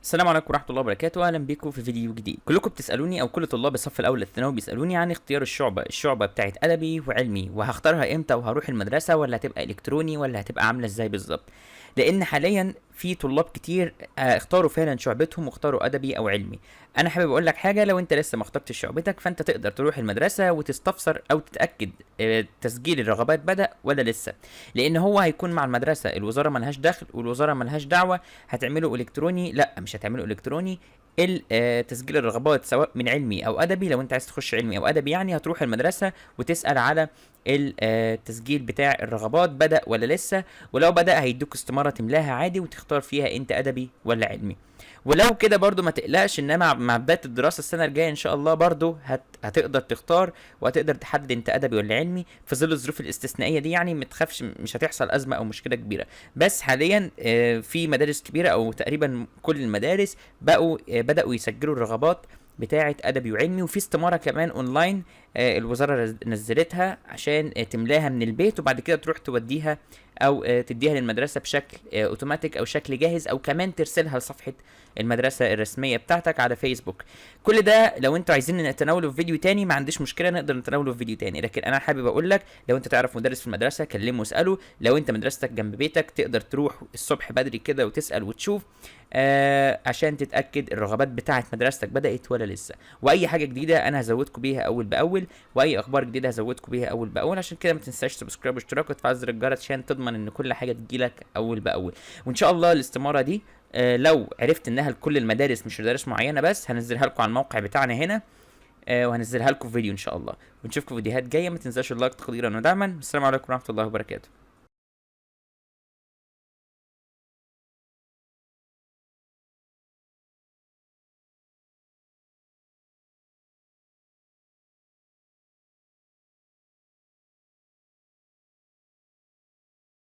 السلام عليكم ورحمة الله وبركاته، أهلا بيكم في فيديو جديد. كلكم بتسألوني أو كل طلاب الصف الأول الثانوي بيسألوني عن اختيار الشعبة بتاعت أدبي وعلمي، وهختارها إمتى، وهروح المدرسة ولا هتبقى إلكتروني ولا هتبقى عاملة إزاي بالظبط. لأن حاليا في طلاب كتير اختاروا فعلا شعبتهم واختاروا أدبي أو علمي. أنا حابب أقول لك حاجة، لو أنت لسه ما اخترتش شعبتك فأنت تقدر تروح المدرسة وتستفسر أو تتأكد تسجيل الرغبات بدأ ولا لسه، لأن هو هيكون مع المدرسة. الوزارة ملهاش دخل والوزارة ملهاش دعوة. هتعمله الكتروني؟ لا، مش هتعمله الكتروني. تسجيل الرغبات سواء من علمي او ادبي، لو انت عايز تخش علمي او ادبي يعني هتروح المدرسة وتسال على التسجيل بتاع الرغبات بدا ولا لسه، ولو بدا هيدوك استماره تملاها عادي وتختار فيها انت ادبي ولا علمي. ولو كده برضو ما تقلقش، انما مع بداية الدراسة السنة الجاية ان شاء الله برضو هتقدر تختار وهتقدر تحدد انت ادبي ولا علمي في ظل الظروف الاستثنائية دي. يعني ما تخافش، مش هتحصل ازمة او مشكلة كبيره. بس حاليا في مدارس كبيرة او تقريبا كل المدارس بقوا بداوا يسجلوا الرغبات بتاعه ادبي وعلمي، وفي استماره كمان اونلاين الوزارة نزلتها عشان تملاها من البيت وبعد كده تروح توديها او تديها للمدرسة بشكل اوتوماتيك او شكل جاهز، او كمان ترسلها لصفحة المدرسة الرسمية بتاعتك على فيسبوك. كل ده لو انتوا عايزين نتناوله في فيديو تاني ما عنديش مشكله، نقدر نتناوله في فيديو تاني. لكن انا حابب اقول لك لو انت تعرف مدرس في المدرسة كلمة واساله. لو انت مدرستك جنب بيتك تقدر تروح الصبح بدري كده وتسال وتشوف عشان تتاكد الرغبات بتاعه مدرستك بدات ولا لسه. واي حاجة جديدة انا هزودكم بيها اول باول، واي اخبار جديدة هزودكم بيها اول باول. عشان كده ما تنساش subscribe واشتراك وتفعل زر الجرس عشان تضمن ان كل حاجة تجيلك اول باول. وان شاء الله الاستمارة دي لو عرفت انها لكل المدارس مش مدارس معينة بس، هنزلها لكم على الموقع بتاعنا هنا وهنزلها لكم في فيديو ان شاء الله. ونشوفكم في فيديوهات جاية. ما تنساش ال like تقديرا ودعما. السلام عليكم ورحمة الله وبركاته.